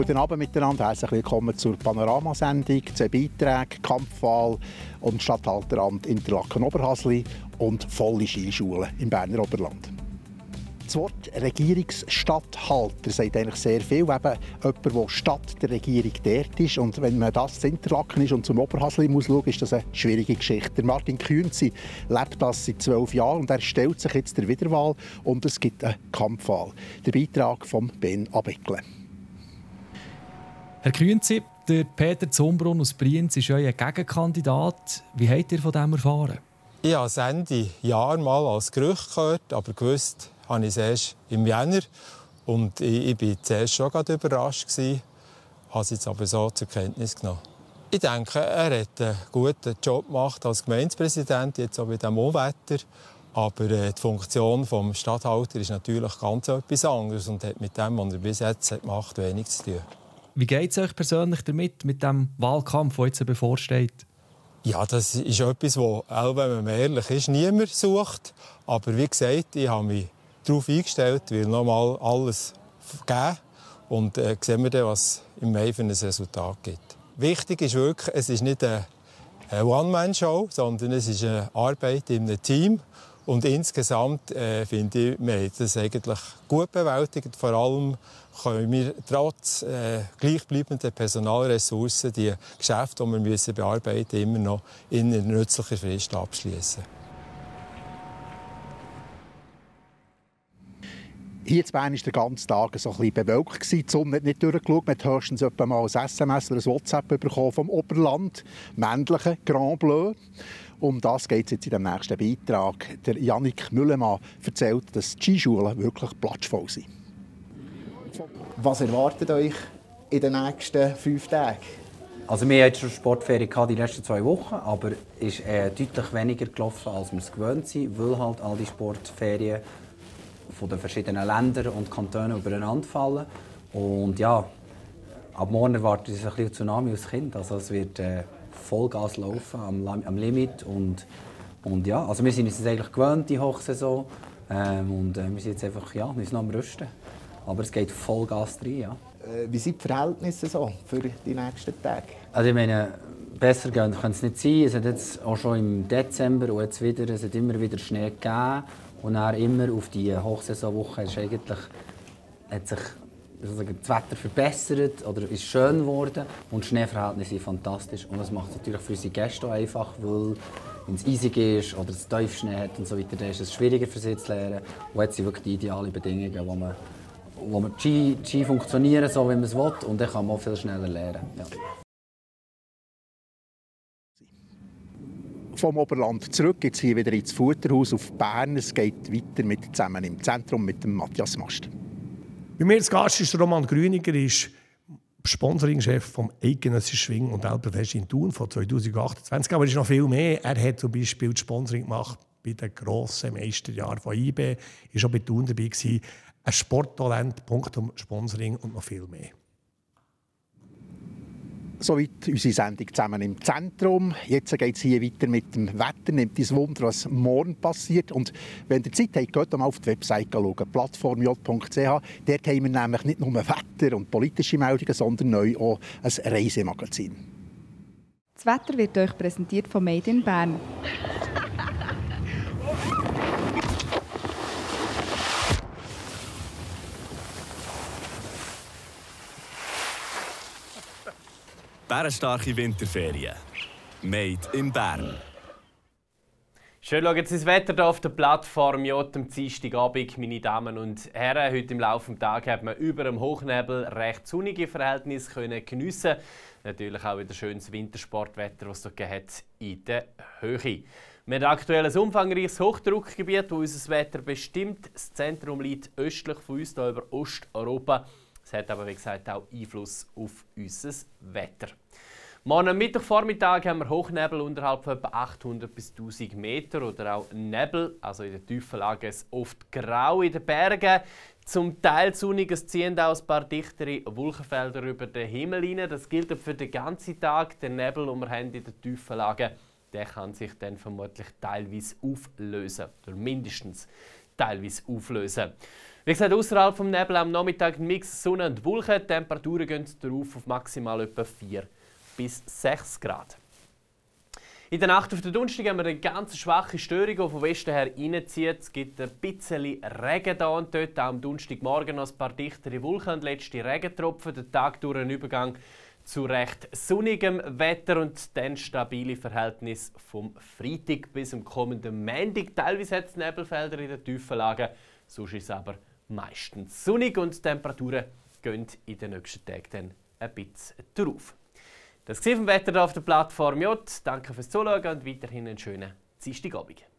Guten Abend miteinander, herzlich willkommen zur Panoramasendung. 2 Beiträge, Kampfwahl und Statthalteramt Interlaken-Oberhasli und volle Skischulen im Berner Oberland. Das Wort Regierungsstatthalter sagt eigentlich sehr viel. Eben jemand, der statt der Regierung dort ist. Und wenn man das zu Interlaken ist und zum Oberhasli muss schauen, ist das eine schwierige Geschichte. Der Martin Künzi lebt das seit 12 Jahren und er stellt sich jetzt der Wiederwahl und es gibt eine Kampfwahl. Der Beitrag von Ben Abeckle. Herr Künzi, der Peter Zumbrunn aus Brienz ist euer Gegenkandidat. Wie habt ihr von dem erfahren? Ich habe es Ende Jahr mal als Gerücht gehört, aber gewusst habe ich es erst im Jänner. Und ich war zuerst schon überrascht, habe es jetzt aber so zur Kenntnis genommen. Ich denke, er hat einen guten Job gemacht als Gemeindepräsident, jetzt auch bei diesem Unwetter. Aber die Funktion des Statthalters ist natürlich ganz etwas anderes und hat mit dem, was er bis jetzt gemacht hat, wenig zu tun. Wie geht es euch persönlich damit, mit dem Wahlkampf, der jetzt bevorsteht? Ja, das ist etwas, das, auch wenn man ehrlich ist, niemand sucht. Aber wie gesagt, ich habe mich darauf eingestellt, will noch mal alles geben. Und sehen wir dann, was im Mai für ein Resultat gibt. Wichtig ist wirklich, es ist nicht eine One-Man-Show, sondern es ist eine Arbeit in einem Team. Und insgesamt finde ich, wir haben das eigentlich gut bewältigt. Vor allem können wir trotz gleichbleibender Personalressourcen die Geschäfte, die wir bearbeiten müssen, immer noch in einer nützlichen Frist abschließen. Hier in Bern war der ganze Tag so ein bisschen bewölkt. Die Sonne hat nicht durchgeschaut. Man hat höchstens etwa mal ein SMS oder ein WhatsApp bekommen vom Oberland, männlichen Grand Bleu. Um das geht es jetzt in dem nächsten Beitrag. Der Jannik Müllemann erzählt, dass die Skischulen wirklich platschvoll sind. Was erwartet euch in den nächsten 5 Tagen? Also wir hatten schon Sportferien die letzten 2 Wochen, aber es ist deutlich weniger gelaufen, als wir es gewöhnt sind, weil halt all die Sportferien von den verschiedenen Ländern und Kantonen übereinander fallen. Und ja, ab morgen erwartet uns ein bisschen Tsunami aus Kind. Also es wird Vollgas laufen, am Limit. Und ja, also wir sind uns eigentlich gewöhnt, die Hochsaison. Und wir sind jetzt einfach, ja, wir sind noch am Rüsten. Aber es geht Vollgas rein, ja. Wie sind die Verhältnisse so für die nächsten Tage? Also ich meine, besser kann es nicht sein. Es hat jetzt auch schon im Dezember und jetzt wieder, es hat immer wieder Schnee gegeben. Und dann immer auf die Hochsaisonwoche hat sich das Wetter verbessert oder ist schön geworden und die Schneeverhältnisse sind fantastisch. Und das macht es natürlich für unsere Gäste auch einfach, weil wenn es eisig ist oder es Tiefschnee hat und so weiter, dann ist es schwieriger für sie zu lernen. Und jetzt sind wirklich die idealen Bedingungen, wo man Ski funktionieren, so wie man es will, und dann kann man auch viel schneller lernen. Ja. Vom Oberland zurück, jetzt hier wieder ins Futterhaus auf Bern. Es geht weiter zusammen im Zentrum mit dem Matthias Mast. Bei mir zu Gast ist Roman Grüniger, ist Sponsoringchef vom Eidgenössischen Schwing- und Alpenfest in Thun von 2028. Aber es ist noch viel mehr. Er hat zum Beispiel das Sponsoring gemacht bei den grossen Meisterjahren von IB. Er war auch bei Thun dabei. Ein Sporttalent, punktum Sponsoring und noch viel mehr. Soweit unsere Sendung «Zusammen im Zentrum». Jetzt geht es hier weiter mit dem Wetter. Nehmt uns Wunder, was morgen passiert. Und wenn ihr Zeit habt, geht mal auf die Website schauen, plattformj.ch. Dort haben wir nämlich nicht nur Wetter und politische Meldungen, sondern neu auch ein Reisemagazin. Das Wetter wird euch präsentiert von Made in Bern. Bärenstarke Winterferien. Made in Bern. Schön schauen Sie das Wetter hier auf der Plattform J am Dienstagabend, meine Damen und Herren. Heute im Laufe des Tages hat man über dem Hochnebel recht sonnige Verhältnisse geniessen. Natürlich auch wieder schönes Wintersportwetter, das es dort hat in der Höhe. Wir haben aktuell ein umfangreiches Hochdruckgebiet, das unser Wetter bestimmt. Das Zentrum liegt östlich von uns, hier über Osteuropa. Es hat aber, wie gesagt, auch Einfluss auf unser Wetter. Morgen am Mittwochvormittag haben wir Hochnebel unterhalb von etwa 800 bis 1000 Meter oder auch Nebel, also in den tiefen Lagen oft grau in den Bergen. Zum Teil sonnig, es ziehen auch ein paar dichtere Wolkenfelder über den Himmel hinein. Das gilt für den ganzen Tag. Der Nebel, den wir haben in den tiefen Lagen, der kann sich dann vermutlich teilweise auflösen oder mindestens teilweise auflösen. Wie gesagt, außerhalb vom Nebel am Nachmittag ein Mix Sonne und Wolken. Die Temperaturen gehen darauf auf maximal etwa 4 bis 6 Grad. In der Nacht auf den Donnerstag haben wir eine ganz schwache Störung, die von Westen her reinzieht. Es gibt ein bisschen Regen da und dort. Auch am Donnerstagmorgen noch ein paar dichtere Wolken und letzte Regentropfen. Der Tag durch einen Übergang zu recht sonnigem Wetter und dann stabile Verhältnisse vom Freitag bis zum kommenden Montag. Teilweise hat es Nebelfelder in den tiefen Lagen, sonst ist es aber meistens sonnig und die Temperaturen gehen in den nächsten Tagen dann ein bisschen drauf. Das war vom Wetter hier auf der Plattform J. Danke fürs Zuschauen und weiterhin einen schönen Dienstagabend.